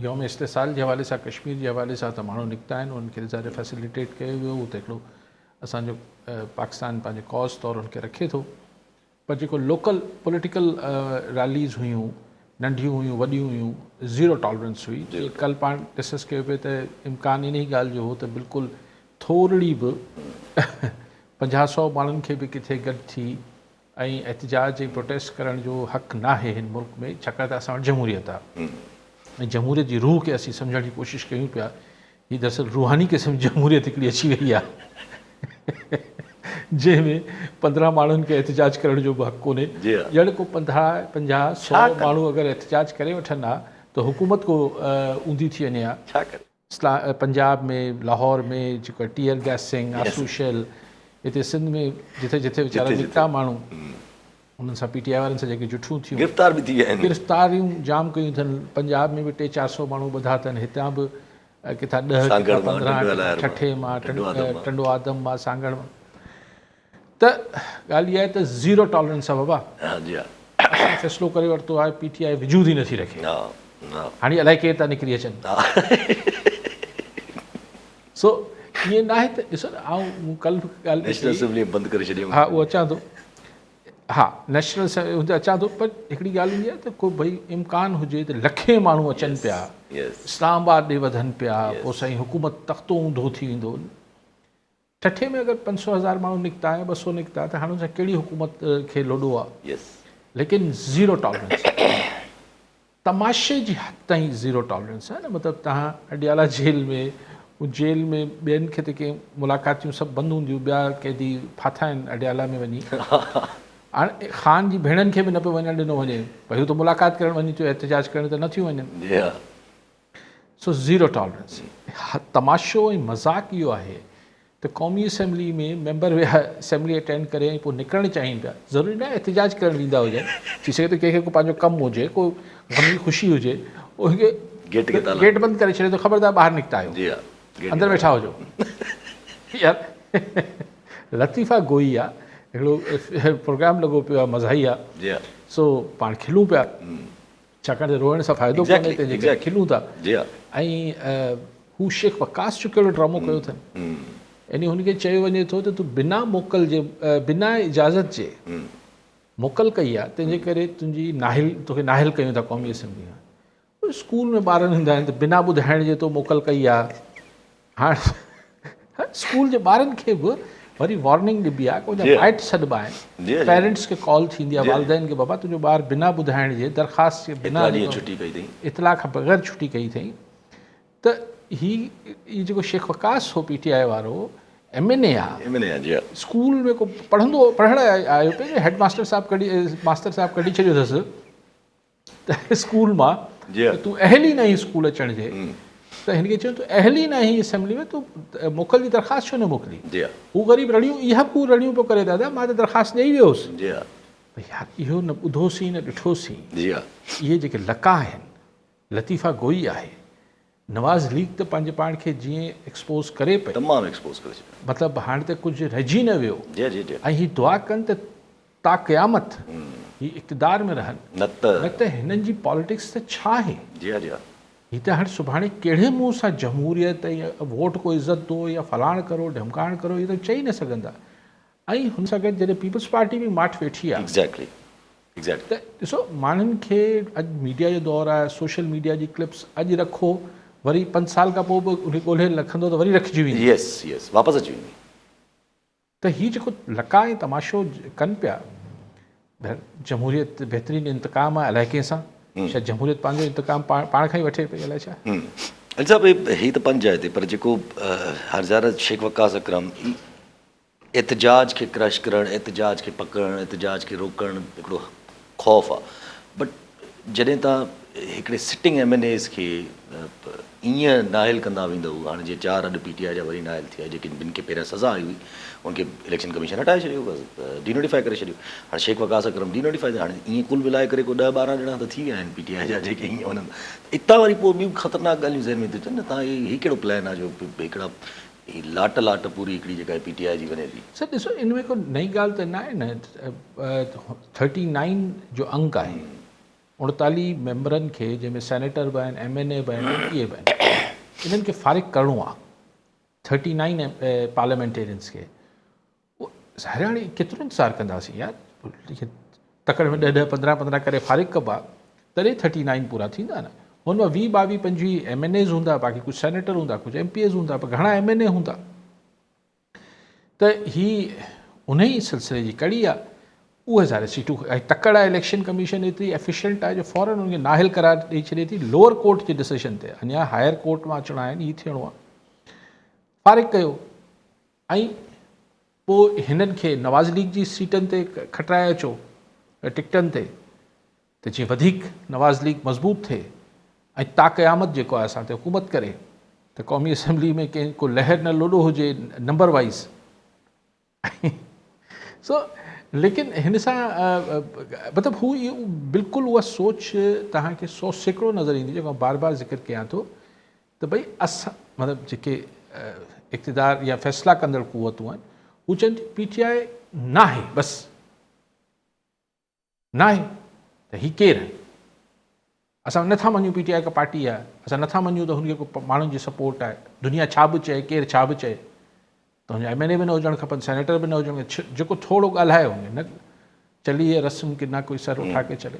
يوم استحصال جي حوالي سان ڪشمير جي حوالي سان ته ماڻهو نڪتا آهن انهن کي ظاهر فيسليٽيٽ ڪيو ويو اهو ته هڪڙو اسان جو پاڪستان پنهنجي ڪاز طور ان کي رکي ٿو پر جيڪو لوڪل پوليٽيڪل راليز هيون ننڍيون هيون وڏيون هيون زيرو ٽالرنس هئي جي ڪل پاڻ ڊسڪس ڪيو پئي ته امڪان انهي ڳالهه جو هو ته بلڪل ٿورڙي به 50 سو ماڻهن کي به ڪٿي گڏ ٿي ۽ احتجاج ۽ پروٽيسٽ ڪرڻ جو حق ناهي هن ملڪ ۾ ڇاڪاڻ ته اسان وٽ جمهوريت آهي ۽ جمهوريت جي روح کي اسين سمجهڻ جي ڪوشش ڪيون پيا. هي دراصل روحاني قسم جي جمهوريت هڪڙي اچي وئي آهي جنهن ۾ 15 ماڻهن کي احتجاج ڪرڻ جو به حق ڪونهي. ڄڻ ڪو 15 50 سو ماڻهو اگر احتجاج ڪري وٺن ها ته حڪومت ڪو اونڌي ٿي وڃي ها. پنجاب ۾ لاهور ۾ جيڪو ٽيئر گيسنگ، آسو شيل، هتي سنڌ ۾ جٿي جٿي ويچارا نڪتا ماڻهو انهن سان پي ٽي آء وارن سان جيڪي جٺون ٿيون، گرفتار به ٿي ويا آهن، گرفتاريون جام ڪيون اٿن، پنجاب ۾ به ٽي چار سو ماڻهو ٻڌا اٿن، هتان به ڪٿان 10 ڪٿان 15 ٺٽي مان، ٽنڊو آدم مان، سانگهڙ مان. ته ڳالهه اها آهي ته زيرو ٽالرنس آهي بابا. اسان فيصلو ڪري ورتو آهي پي ٽي آء وجود ئي نٿي رکي. هاڻي الائي ڪير ٿا نڪري اچن. سو ائين ناهي ته ڏسو نه آئون مون ڪلهه به ڳالهه پئي نيشنل اسيمبلي بند ڪري ڇڏيائون. ها اهو اچان ٿو. ها نيشنل اسيمبلي اچان ٿو پر هڪڙي ڳالهه هوندي آهي ته ڪو ڀئي امڪان هجي ته لکين ماڻهو اچن پيا اسلام آباد ڏي وڌن پيا پوء سائين حڪومت تختو اونڌو ٿي ويندو. ٺٽي ۾ اگر 500 هزار ماڻهو نڪتا يا 200 نڪتا ته هاڻي ان سان ڪهڙي حڪومت کي لوڏو آ. ليڪن زيرو ٽالرنس تماشي جي حد تائين زيرو ٽالرنس آهي نه مطلب توهان اڊيالا جيل ۾ جيل ۾ ٻين کي ته ڪي ملاقاتيون سڀ بند هونديون ٻيا قيدي ڦاٿا آهن اڊيالا ۾ وڃي هاڻي خان جي ڀيڻن کي به نه پيو وڃڻ ڏنو وڃي ڀئي هو ته ملاقات ڪرڻ وڃي ٿيون احتجاج ڪرڻ ته نه ٿيون وڃن. سو زيرو ٽالرنس. تماشو ۽ مذاق اهو آهي ته قومي اسيمبلي ۾ ميمبر ويا اسيمبلي اٽينڊ ڪري ۽ پوء نڪرڻ چاهين پيا ضروري ناهي احتجاج ڪرڻ ويندا هجن ٿي سگهي ٿو ڪنهن کي ڪو پنهنجو ڪم هجي ڪو غمي خوشي هجي ان کي گيٽ بند ڪري ڇڏي ته خبردار ٻاهر نڪتا آهيو اندر ويٺا هجو. يار لطيفه گوئي آ هڪڙو پروگرام لڳو پيو آ مزاحيه سو پاڻ کلون پيا. ڇاڪاڻ ته روئڻ سان فائدو ڪونهي تنهن جي ڪري کلون ٿا. ۽ هو شيخ وقاص جو ڪهڙو ڊرامو ڪيو اٿن. يعني هن کي چيو وڃي ٿو ته تون بنا موڪل جي بنا اجازت جي موڪل ڪئي آهي تنهن جي ڪري تنهنجي نااهل توکي نااهل ڪيون ٿا قومي اسيمبلي کان. اسڪول ۾ ٻارن هوندا آهن ته بنا ٻڌائڻ جي تو موڪل ڪئي آهي. هاڻ اسڪول جي ٻارن کي به وري وارننگ ڏبي آهي ڪو مائٽ سڏبا آهن پيرنٽس کي ڪال ٿيندي آهي والدين کي بابا تنهنجو ٻار بنا ٻڌائڻ جي درخواست جي بنا اطلاع کان بغير ڇٽي ڪئي اٿئي ته هي جيڪو شيخ وقاص هو پي ٽي آء وارو ايم اين اي آ اسڪول ۾ ڪو پڙهندو پڙهڻ آيو پئي هيڊ ماستر صاحب ڪڍي ماستر صاحب ڪڍي ڇڏيو اٿس ته اسڪول مان ته تون اهل ئي ناهين اسڪول اچڻ جي ته هن کي چيو تون اهل ئي ناهين اسيمبلي ۾ تون موڪل جي درخواست ڇو نه موڪلي هو غريب رڙيون اها به رڙيون پيو ڪري دادا مان ته درخواست ڏئي ويو هوس يار اهو نه ٻڌوسين نه ڏٺوسين اهي جيڪي لقا آهن لطيفه گوئي آهي نواز ليگ ته پنهنجي پاڻ کي جيئن ايڪسپوز ڪري پئي. تمام ايڪسپوز ڪري ڇڏيو. مطلب هاڻي ته ڪجهه رهجي نه ويو. جي جي جي. ۽ هي دعا ڪن ته تا قيامت هي اقتدار ۾ رهن. نه ته. نه ته هنن جي پاليٽڪس ته ڇا آهي. جي ها جي ها. هي ته هاڻي سڀاڻي ڪهڙي منهن سان جمهوريت ۽ ووٽ ڪو عزت دو يا فلاڻ ڪرو ڍمڪاڻ ڪرو اهي ته چئي نه سگهندا. ۽ هن سان گڏ جڏهن پيپلز پارٽي به ماٺ ويٺي آهي. Exactly Exactly. ته ڏسو ماڻهن کي اڄ ميڊيا جو دور آهي سوشل ميڊيا جي ڪلپس اڄ رکو وري 5 سال کان پوء به ان کي ڳولهي لکندو ته وري رکجي ويندي. يس يس واپس اچي ويندي. ته هي جيڪو لقاء ۽ تماشو ڪن پيا جمهوريت بهترين انتقام آهي الائي ڪنهن سان شايد جمهوريت پنهنجو انتقام پاڻ کان ئي وٺي پئي الائي ڇا. علي صاحب هي ته پنهنجي جاء تي پر جيڪو هزاره شيخ وقاص اڪرم احتجاج کي ڪرش ڪرڻ، احتجاج کي پڪڙڻ، احتجاج کي روڪڻ هڪڙو خوف آ بٽ جڏهن توهان هڪڙي سٽنگ ايم اين ايز کي ائين نااهل ڪندا ويندؤ هاڻي جيئن 4 اڄ پي ٽي آء جا وري نااهل ٿيا جيڪي جن کي پهريان سزا آئي هئي ان کي اليڪشن ڪميشن هٽائي ڇڏيو بس ڊي نوٽيفائي ڪري ڇڏيو هاڻي شيخ وقاص اڪرم ڊي نوٽيفائي ٿيا هاڻي ائين ڪل ملائي ڪري ڪو 10 12 ڄڻا ته ٿي ويا آهن پي ٽي آء جا جيڪي ائين وڃن اتان وري پوء ٻيون خطرناڪ ڳالهيون ذهن ۾ ٿيون اچن نه تان هي ڪهڙو پلان آ جو هڪڙا هي لاٽ لاٽ پوري هڪڙي جيڪا پي ٽي آء جي وڃي ٿي. سر ڏسو ان ۾ ڪو نئين ڳالهه ته ناهي نه 39 جو انگ آهي 39 ميمبرن کي جنهن ۾ سينيٽر به آهن، ايم اين اي به آهن، ايم پي اي به آهن، انهن کي فارغ ڪرڻو آهي 39 پارليامينٽيرينس کي. ظاهر هاڻي ڪيترو انتظار ڪنداسين يار، تڪڙ ۾ 10 10 15 15 ڪري فارغ ڪبا تڏهن 39 پورا ٿيندا نه. هن مان 20 22 25 ايم اين ايز هوندا، باقي ڪجهه سينيٽر هوندا، ڪجهه ايم پي ايز هوندا، پر گهڻا ايم اين اي هوندا. ته هي ان ئي سلسلي جي ڪڙي آهي. اهي ظاهر سيٽون ۽ تڪڙ آهي، اليڪشن ڪميشن ايتري ايفيشنٽ آهي جو فورن ان کي نااهل قرار ڏئي ڇڏي ٿي لوئر ڪورٽ جي ڊسيشن تي. اڃا هائر ڪورٽ مان اچڻا آهن، هي ٿيڻو آهي. فارغ ڪيو ۽ پوء هنن کي نواز ليگ جي سيٽن تي کٽرائي اچو، ٽڪٽن تي، ته جيئن وڌيڪ نواز ليگ مضبوط ٿئي ۽ تا قيامت جيڪو آهي اسان تي حڪومت ڪري، ته قومي اسيمبلي ۾ ڪنهن ڪو لهر نه لوڏو هجي نمبر وائيز. سو ليڪن هن سان مطلب هو اهو بلڪل اها سوچ توهان کي 100% نظر ايندي، جيڪو بار بار ذڪر ڪيان ٿو ته ڀئي اسان مطلب جيڪي اقتدار يا فيصلا ڪندڙ قوتون آهن هو چون ٿيون پي ٽي آء ناهي، بس ناهي ته هي ڪير آهن؟ اسان نٿا مڃون پي ٽي آء هڪ پارٽي آهي، اسان نٿا مڃون ته هن کي ڪو ماڻهن جي سپورٽ آهي، دنيا ڇا به چئي، ڪير ڇا به چئي، ته هن جا ايم اين اي به نه هجڻ کپن، سينيٽر به نه هجڻ کپن، جيڪو ٿورو ڳالهائي هن کي نه چلي هي رسم ڪي نه ڪوئي سر اٺا ڪي چلي.